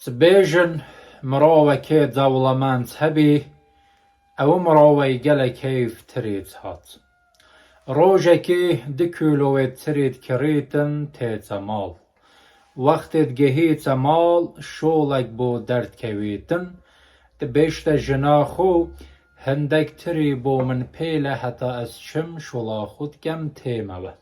Dibêjin mirovekê dewlemend hebî, ew mirovê gelek heyf tirî dihat. Rojekê du kîloyê tirî dikirîtin tête mal. Wextê digihîte mal şolek bo derdikewîtin, dibêjte jina xwe hindek tirî bo min pêle heta ez çim şola xwe dikem têmewe.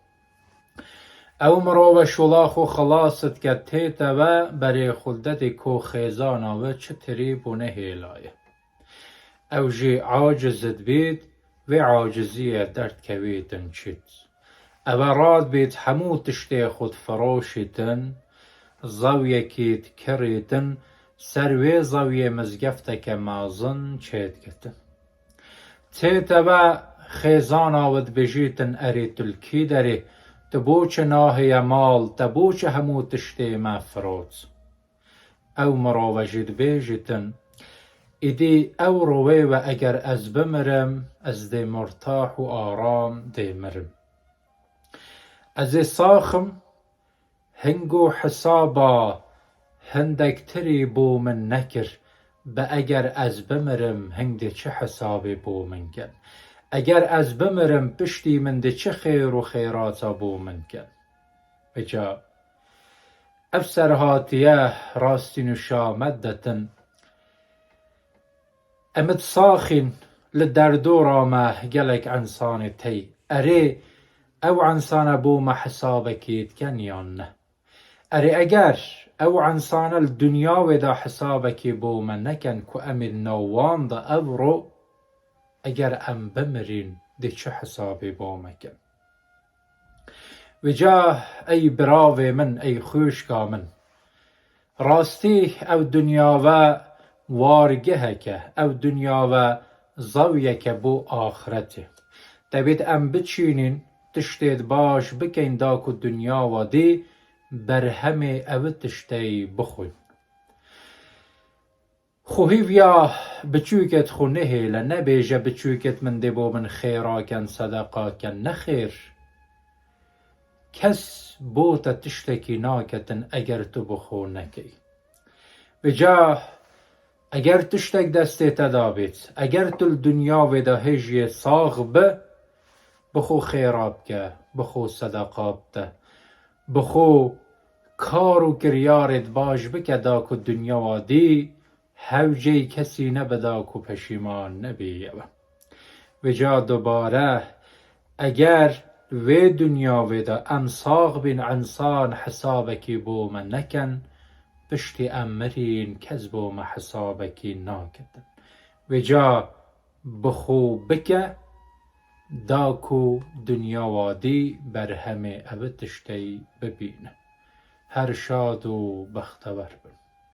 Ew mirove şola xwe xilas dike tête ve berê xwe didê ku xêzana we çi tirî bo nehêlaye. Ew jî aciz dibît, vê aciziyê derdikevîtin çît. Ewe radibît hemû tiştê xwe difiroşîtin, zewiyekî dikirîtin, ser wê zewiyê mizgefteke mezin çêdikitin. Tête ve xêzana we dibêjîtin erê tu li kî derê, tu bo çi nahêye mal, te bo çi hemû tiştê me firot? Ew mirove jî dibêjîtin, Îdî ew rowê we eger ez bimirim, ez dê murtah û aram dê mirim. Ez ê sax im, Hingo hesaba hindek tirî bo min nekir, bi eger ez bimirim hing dê çi hesabê bo min kin? Eger ez bimirim piştî min dê çi xêr û xêrata bo min kin? Vêca ev serhatiye rastî nûşa me didetin. Em ê saxîn li derdora me gelek ensanê tey. Erê ew ensane bo me hesabekê diken yan ne? Erê eger ew ensane li dinyawê de hesabekê bo me neken ku em ê li nav wan de evro eger em bimirîn dê çi hesabê bo me kin? Vêca ey biravê min, ey xwişka min, Rastî ew dinyave wargehek e, ew dinyave zewiyek e bo axretê. Tevît em biçînîn tiştêd baş bikeyn da ku dinyawa dî berhemê ewi tiştey bixwîn. Xwe hîvya biçûkêd xwe nehêle, nebêje biçûkêd min dê bo min xêra ken, sedeqa ken, nexêr. Kes bo te tiştekî naketin eger tu bi xwe nekey. Vêca eger tiştek destê te da bêt, eger tu li dinya vê de hêj yê sax bi, bi xwe xêra bike, bi xwe sedeqa bide, bi xwe kar û kiryarêd baş bike da ku dinya wa dî hewceyî kesî nebe da ku peşîman nebî ew e. Vêca dubare eger vê dinya vê de em sax bîn însan hesabekî bo me neken, piştî em mirîn kes bo me hesabekî naketin. Vêca bi xwe bike da ku dinya wa dî berhemê ev tiştey bibîne. Her şad û bextewer bin.